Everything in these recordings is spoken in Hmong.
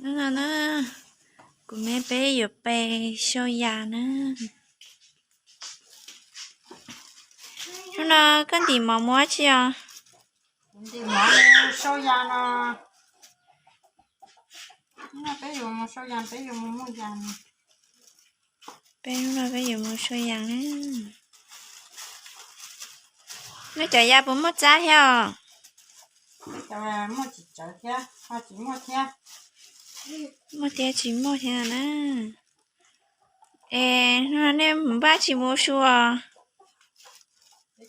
No na, kuv me peb yuav pais sau yas na. Hnub no koj ntim mov mus ua tsi os? Ntim mov mus sau yas no. Hnub no peb yuav mus sau yas, peb yuav mus muag yas. Peb hnub no peb yuav mus sau yas na. Neb cov yas puas muaj tsab thiab os? Muaj tsis tsawv thiab, ho tsis muaj thiab. Muaj thiab tsis muaj thiab na. Es hnub no nej mus npaj tsi mus ua su os?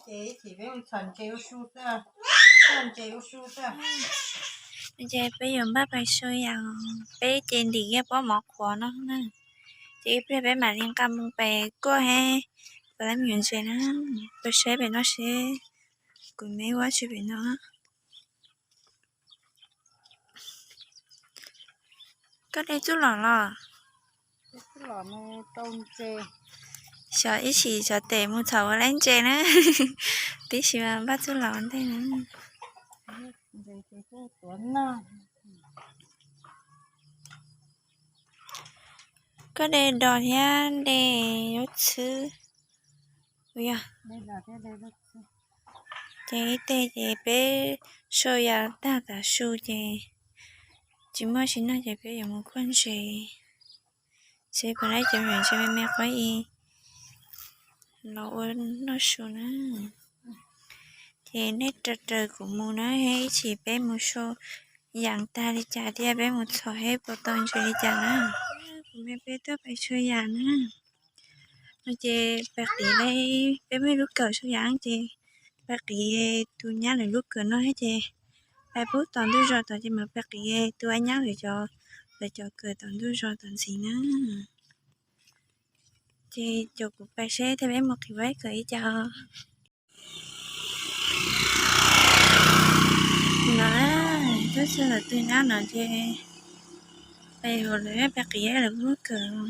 Ces ib chim peb mus txhom ntses ua su xwb, txhom ntses ua su xwb. Ces peb yuav npaj pais sau yas, peb ces ntim kiag pob mov qhuav no na. Ces ib pliag peb mam li nqa mus pais kuaj thiab pais laij me nyuam ntses na. Peb saib pem no seb kuv me ua tsi pem no. Koj de txuj lom los? Xyov ib sim xyov tes mus txhom ua laib ntses na. Tib si mas npaj txuj lom ntej na. Koj de dos thiab de lub txhwb. Ces ib teg ces peb sau yas tag tav su ces tsis muaj tsi noj ces peb yuav mus kuaj ntses. Seb puas laib cov me ntses me me qhuav ib los ua noj su na. Ces nej raws raws kuv mus na, ib chim peb mus sau yas tag li cas thiab peb mus txhom seb puas tau ntses li cas na. Kuv me peb tuaj pais sau yas na. No ces pais qiv li, peb muaj lub kawm sau yas ces pais qiv tus nyab lawv lub kawm no thiab ces pais pub tom ntug zos tod ces mam pais qiv tus a nyab lawv cov, lawv cov kawm tom ntug zos tom ntxiv na. Ces caum kuv pais seb thiab peb mus qiv ua ib kawm ib cas. No, tuaj txog tom twg nab no ces pais hauv lawv pais qiv lawv lub kawm.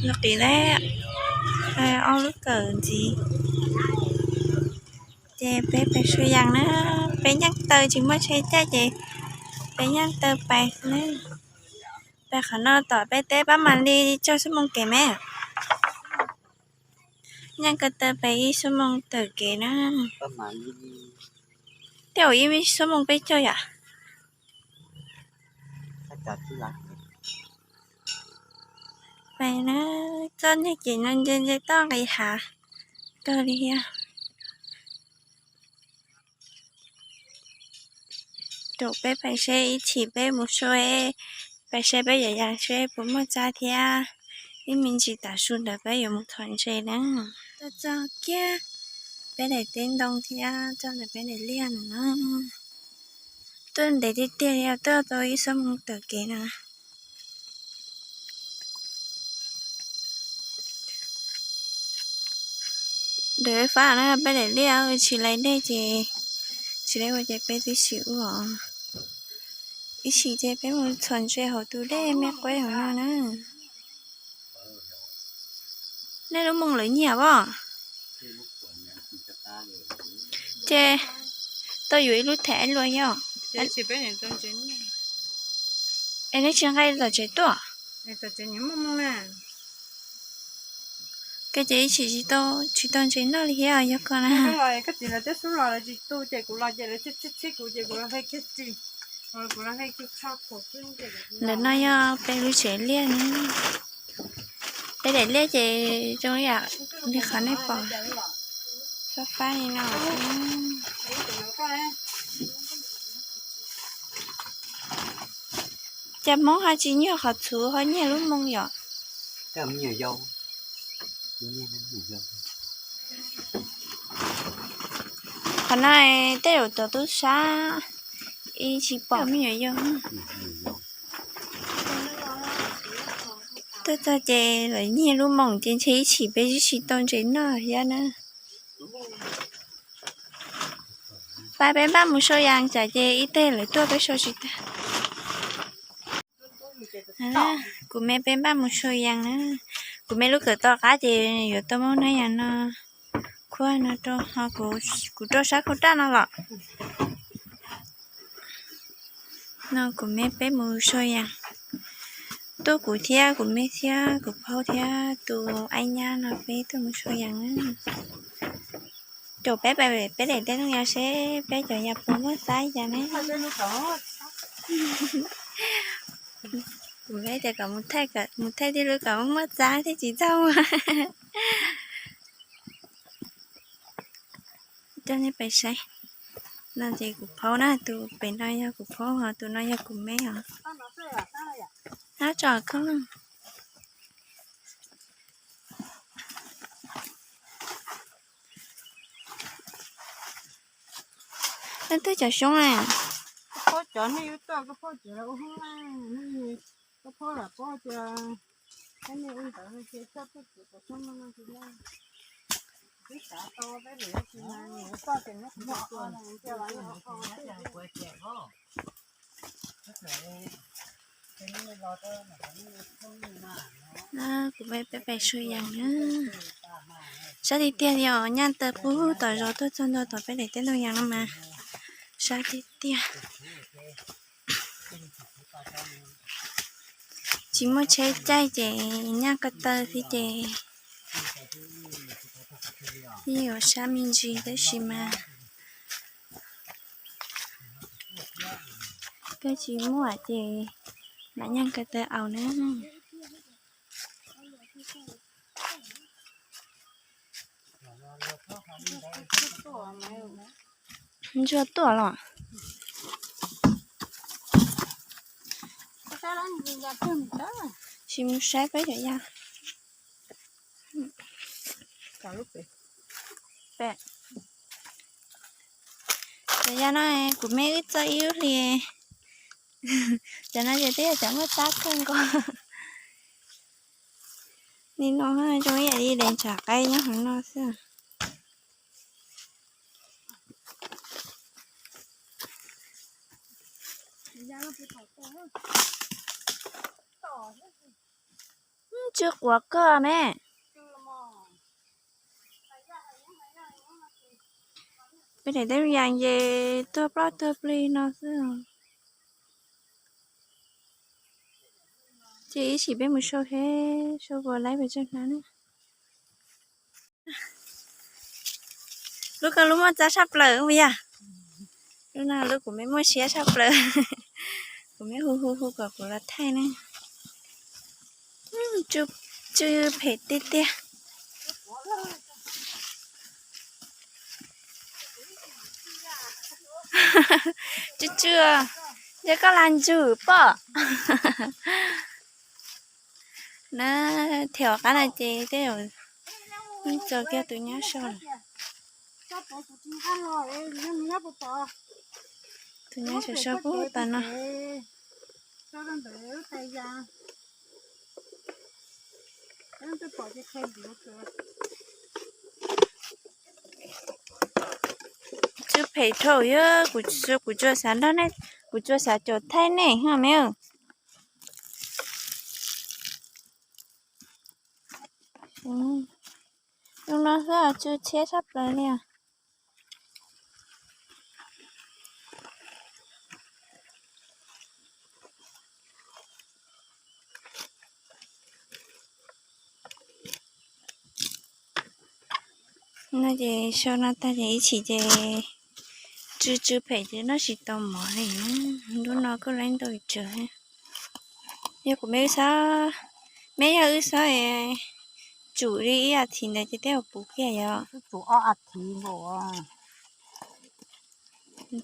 Los qiv lawm ob lub kawm ntxiv. Ces peb pais sau yas na, peb nyeej taw tsis muaj tsheb caij ces peb nyeej taw pais xwb na. Pais qhov no tom peb teb pab mam li cuaj xuab moos kev me. Nyeej ko taw pais ib xuab moos tawm kev na. Tej zaum ib xuab moos peb caug yom. Pais na, txoj niag kev no ntse ntse toj nqis hav kawg li thiab. Caum peb pais seb ib chim peb mus sau, pais seb peb yuav yas seb puas muaj tsab thiab. Ib me ntsis tav su ntawd peb yuav mus txhom ntses na. Tuaj txog kiag peb daim teb ntoo thiab txog ntawm peb daim liaj no na. Tuaj ntev tiag tiag li, tuaj tau ib xuab moos tawm kev na. Ntawm fab no peb daim liaj tsis laib dej ces, tsis laib ua ces peb twb tsis ua. Ib sim ces peb mus txhom ntses hauv tus dej me quav hauv no na. Nej lub moos lawv nyiag pob? Ces tau yuav ib lub them luaj yog. Es nej tsis nqa tom tsev tuaj? Koj ces ib tsis tsis tau ntses noj li thiab yog koj na. Ntawm no yog peb lub tsev liaj na. Peb daim liaj ces zoo yam li qhov nej pom, fab fab li no. Cas Hmoob ho tsis nyuag qhov txhuv ho nyiag lub moo yom? Qhov no tej zaum cov tub sab ib tsis pom me nyuam yaus. Tuaj txog ces lawv nyiag lub moos ces ntshe ib chim peb twb tsis tau ntses noj thiab na. Pab peb npaj mus sau yas tsam ces ib teg lawv tuaj peb sau tsis tag. Kuv me peb npaj mus sau yas na. Kuv me lub kawm tom qab ces yuav tau muab hnab yas no khuab no rau, ho kuv rau sab khau raj no los. No kuv me peb mus sau yas. Tuaj kuv thiab kuv me thiab kuv phaub thiab tus aib nyab no peb tuaj mus sau yas na. Caum peb, peb daim teb looj yas seb peb cov yas puas muaj txab cas ne. Kuv me tias kom mus thaij, mus thaij tij lub kom muaj txab thiaj tsis txaj muag. Coj nej pais saib. No ces kuv phaub na, tus pem no yog kuv phaub, ho tus no yog kuv me os. Ab tso koj. Nej twb cov xyoob ne. Koj phaub cov nej yuav toj, koj phaub cov ua hoob na, koj phaub lam paub tias nej ua ntawd no ces txoj peb cov xyoob no no ces twb xav tau peb lwm tsis mas yuav toj ces nyob kuv toj no cia los yog kuv peb pais sau yas na. Sab tiag tiag li os, nyaj taw pub tom zos tuaj txog ntua tom peb daim teb looj yas no mas sab tiag tiag. Tsis muaj tsheb caij ces nyaj ko taw thiab ces yeej yuav sab me ntsis tab sis mas koj tsis muaj ces mam nyaj ko taw aus na. Ntsuag tuaj los. Sim mus saib peb cov yas. Cov yas no kuv me wb txo ib lub hlis. Cov no ces twb yog cov muaj txab kawg nkaus. Nim no zoo ib yam li daim ntshav qaib nyob hauv no xwb. Tsw quav kawg me. Peb daim teb yas ces tuag ploj tuag plig no xwb. Ces ib chim peb mus sau seb sau puas laib pes tsawg hnab na. Lub koj lub muaj txab tshaj plaws ua yog. Lub no lub kuv me muaj siab tshaj plaws. Kuv me hu hu hu kom kuv los thaij na. Tsw phem tiag tiag. Tsw tsw, yog koj lag ntsug pom. Na, thiam qab no ces tej zaum tso kiag tus nyab sau lawm. Tus nyab sau sau pub tas no. Tsw phem dhau yog kuv tsuas xav nrog nej, kuv tsuas xav caum thaij nej ho me. Zoo no xwb tsw tshiab tshaj plaws li os. No ces sau no tag ces ib chim ces tsw tsw phem ces noj tsis tau mov li. Lub no kuj laib ntau tsawg. Yog kuv me wb xob, me yog wb xob tsum li ib as thiv ntawd ces tej zaum puv kiag yog.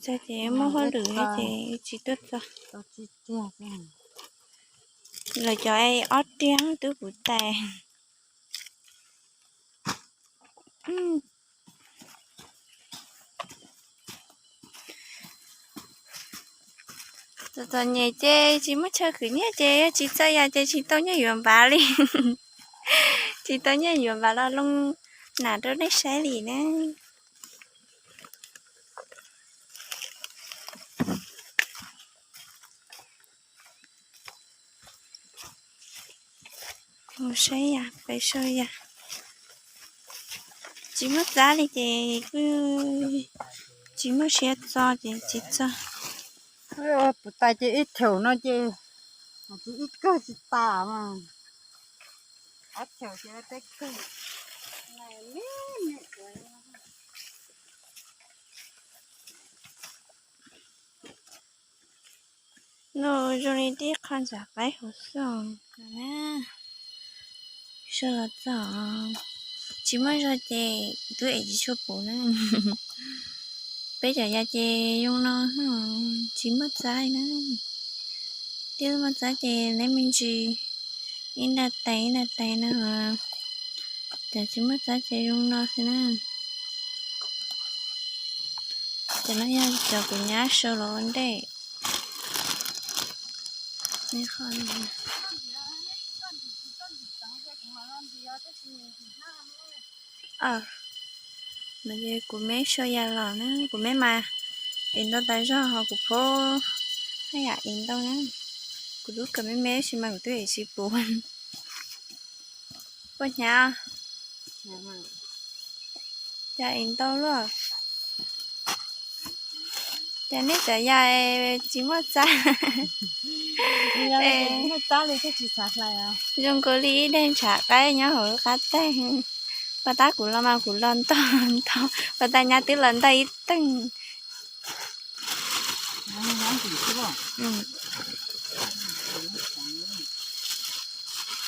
Txog ces muaj hauj lwm ces tsis tuaj txog. Lawv cov ob riag twb puv tais. Txom txom nyem ces tsis muaj chaw khwv nyiaj ces yog tsis txawj yas ces tsis tau nyiaj yuav npav li. Tsis tau nyiaj yuav npav los loo nam rau nej saib li na. Mus saib yam, peb saib yam. Tsis muaj txab li ces kuj tsis muaj siab txo ces tsis txo. Puv tais ces ib thaum no ces ib kawg tsis tas mas. Ob thaum ces peb kawg. Nws zoo li tib qho ntxhov qaib hauv xwb na. Sawv los txog, tsis muaj zog ces twb ev tsis tshua puv na. Peb cov yam ces zoo no, tsis muaj txab na. Twb muaj txab ces neb me ntsis ib nra tais ib nra tais no. Cov tsis muaj txab ces zoo no xwb na. Cov no yog cov kuv nyab sau los ua ntej. No ces kuv me sau yam los na, kuv me mas ev ntau tas zog ho kuv phob haj yam ev ntau na. Kuv lub kawm me me tab sis mas kuv twb ev tsis puv. Puas hnyav? Cas ev ntau luaj? Cas nej cov yam tsis muaj txab? Zoo nkaus li ib daim ntshav qaib nyob hauv lub qab teg. Pas tab kuv los mas kuv los ntog ntog, pas tab nyab twb los ntog ib teeg.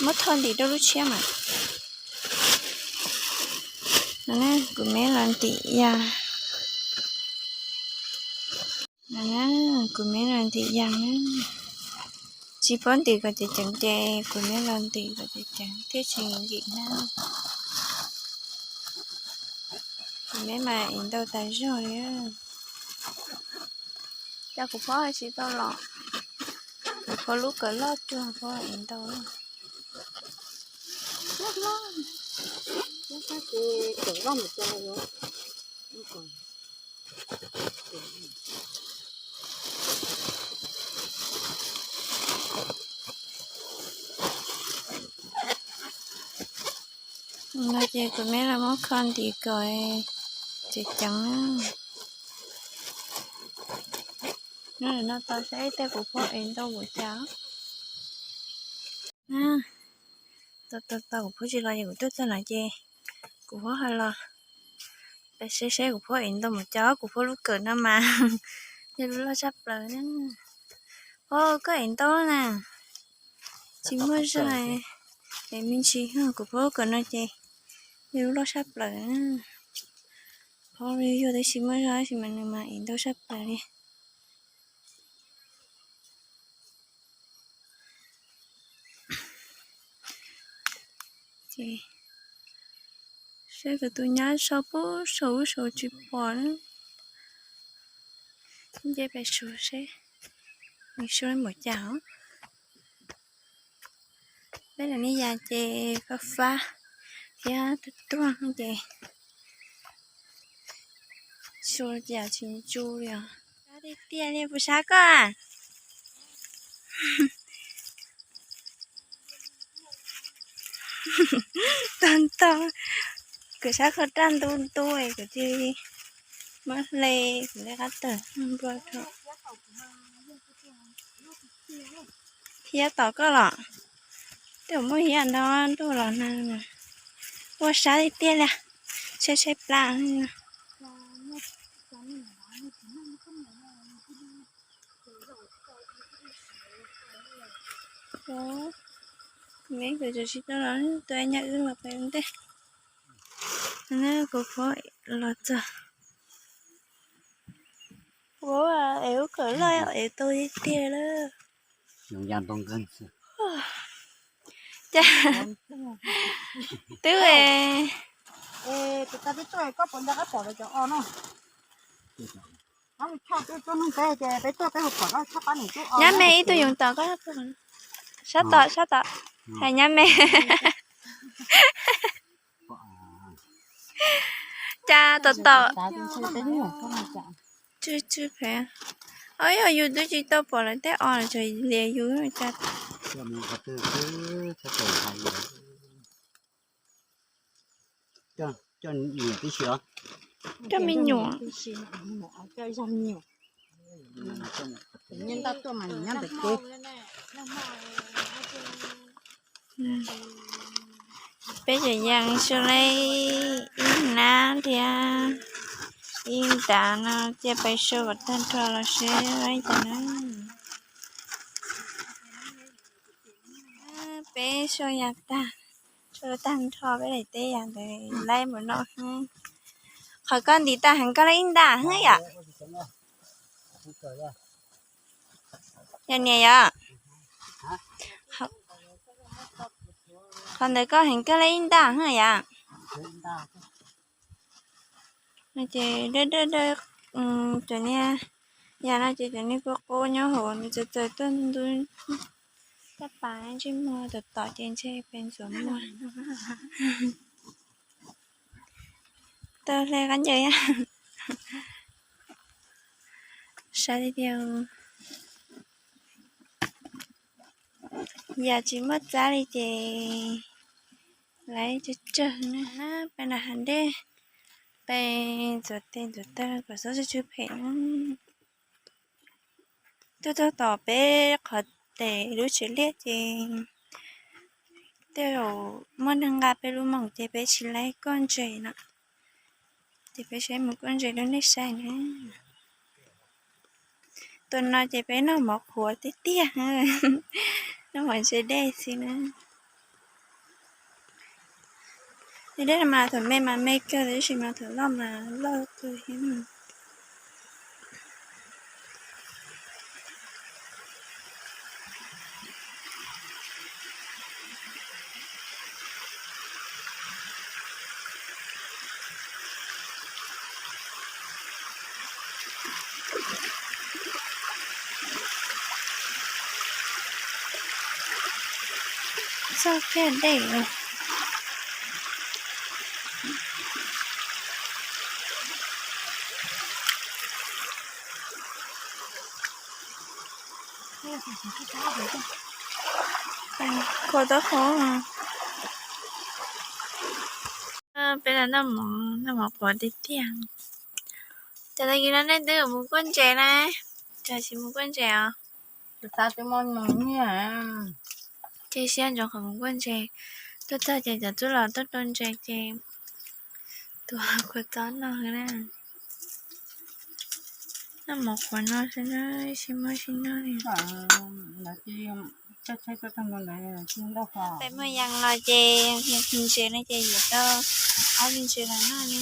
Muab thoj ntim rau lub tshiab mas. Kuv me los ntim yas. Kuv me los ntim yas na. Tsis paub ntim kom ceev ceev ces kuv me los ntim kom ceev ceev thiaj tsis nkim hnab. Kuv me mas ev ntau tas zog li. Cas kuv phob tsis tau los? Kuv phob lub kawm loj cuag phob ev ntau. No ces kuv me los muab kho ntim kom ceev ceev. No tos saib tej kuv phob ev ntau npaum cas. Tos tos tos kuv phob tsis los ces kuv tuaj txog no ces kuv phob ho los. Peb saib saib kuv phob ev ntau npaum cas, kuv phob lub kawm no mas yog lub loj tshaj plaws na. Os, koj ev ntau na. Tsis muaj zog es me ntsis, kuv phob lub kawm no ces yog lub loj tshaj plaws. Phob yuag tab sis muaj zog tab sis mas nws mas ev ntau tshaj plaws li. Ces saib kuv tus nyab so pub saum ub saum tsis pom na. Nce pem saum seb nws so npaum cas os. Peb los nej yas ces fab fab thiab tuag tuag ces su cas tsis ntsu li os. Sab tiag tiag li, puas sab koj? Tag ntau, kuv sab kho raj ntu ntu kuv cia li muab hle kuv li qab tawm nplua rau. Hiab tom koj los? Tej zaum muaj hiab nrog ntuj los na. Ua sab tiag tiag li, tshaib tshaib plab. Me kuv tsis tau los, tus nyab wb los pem ntej. Kuv phob los txog. Ua es ub kawm loj es tau tiag tiag lawm. Cas twb nyab me ib tug yoov tom koj, sab tom sab tom, hais nyab me. Cas tom tom tsw tsw phem. Yog yus twb tsis tau pom lawv tej os, tseem lias yus cas. Coj mus qhov twg xwb, txhob txawm hais lawm. Coj, coj niam tib si os. Coj me nyuam. Peb cov yees sau laib ib hnab thiab ib ntav no cia peb sau kom tag nrho los seb laib cas na. Peb sau yas tag, sau tag nrho peb daim teb yas ntawd laib mus noj. Qhov koj ntim tag heev koj laib ib ntam heev yom? Yog niam yom? Qhov ntawd koj heev koj laib ib ntam heev yom? No ces dawb dawb dawb, cov niag yas no ces cov niag qub qub nyob hauv nws txawm txawm tuaj ntub, caj pas ntsej muag tom tom ces ntshe pes ntxuav muag. Tau hle qab ncaws yom. Saib tiag tiag, yam tsis muaj txab li ces lawv tsawg tsawg na. Peb nram hav dej, peb ntxuav tes ntxuav taw kom txhob tsw tsw phem na. Tuaj txog tom peb qhov tes lub tsev liaj ces tej zaum muaj neeg nqa peb lub moos ces peb tsis laib kuaj ntses no, ces peb saib mus kuaj ntses rau nej saib na. Tus no ces peb noj mov qhuav tiag tiag, noj mov ntse dej xwb na. Dej mas thaum me mas me kawg tab sis mas thaum loj mas loj kawg thiab. Txog kiag dej lawm. Khuav tau qhuav. Peb los noj mov, noj mov qhuav tiag tiag. Cov tag kis no nej twb mus kuaj ntses na, cov tsis mus kuaj ntses os? Ces siab ntsoov qhov mus kuaj ntses, tuaj txog ces cov txuj lom tuaj rau ntses ces tuav kua txob noj na. Noj mov qhuav no xwb na, tsis muaj tsis noj li. Peb muaj yas los ces yog tus ntses no ces yuav tau ob tus ntses los noj na.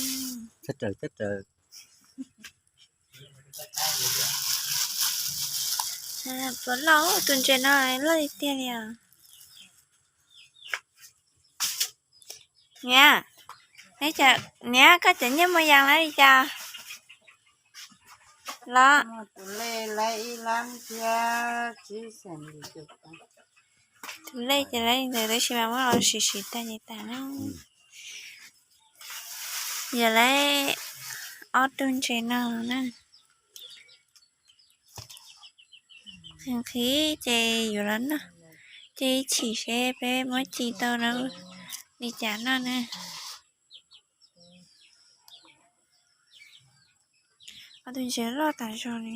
Puas loj, tus ntses no loj tiag tiag li os. Niam, niam, koj cov nyiaj muaj yas lawm li cas los? Tus lej ces lawv li ntawd tab sis mas muab los sim sim tag ces tas na. Yog lawv ob tug ntses no na. Qhib qhib ces yuav los noj, ces ib chim seb peb muab ci tau li cas noj na. Ob tug ntses loj tas zog li.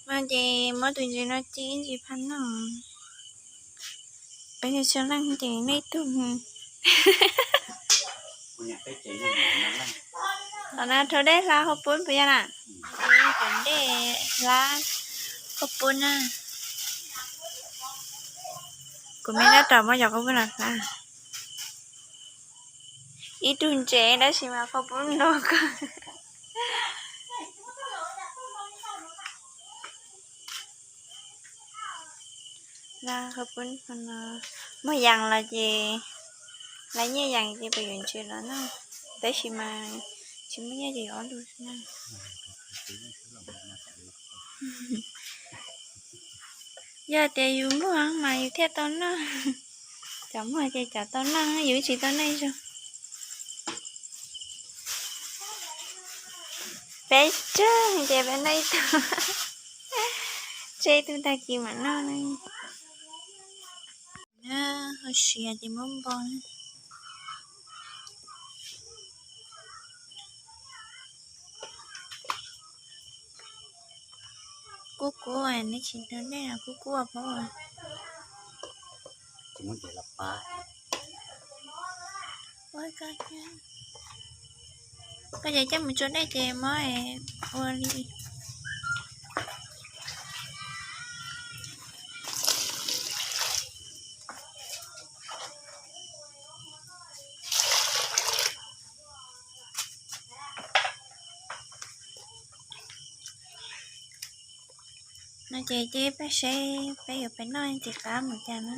Mas ces muab tus ntses no ci ib ntsis phaj noj. Peb tsis tsw leej ces nej tug. Qhov no rau dej hla qhaub poob puas yog na? Ces cov dej hla qhaub poob na. Kuv me dab rom muab cov qhaub poob no hla. Ib tug ntses tab sis mas qhaub poob no kawg. Muaj yas los ces, lawv nyiaj yas ces peb yuav ntses los noj, tab sis mas tsis muaj nyiaj ces yuav ob tug na. Yog tias yus muaj mas yus thiaj tau noj, cov muaj ces cov tau noj, yus tsis tau noj zoo. Peb tsawg ces peb noj ib tug. Tseb tug tag kis mam noj na. Ho siav ces muab npo. Kub kub, neb tsis noj dej los kub kub pob. Koj ces coj mus tso dej ces mob ua li. No ces cia peb seb peb yuav pem noj ntxim qab mus cas na.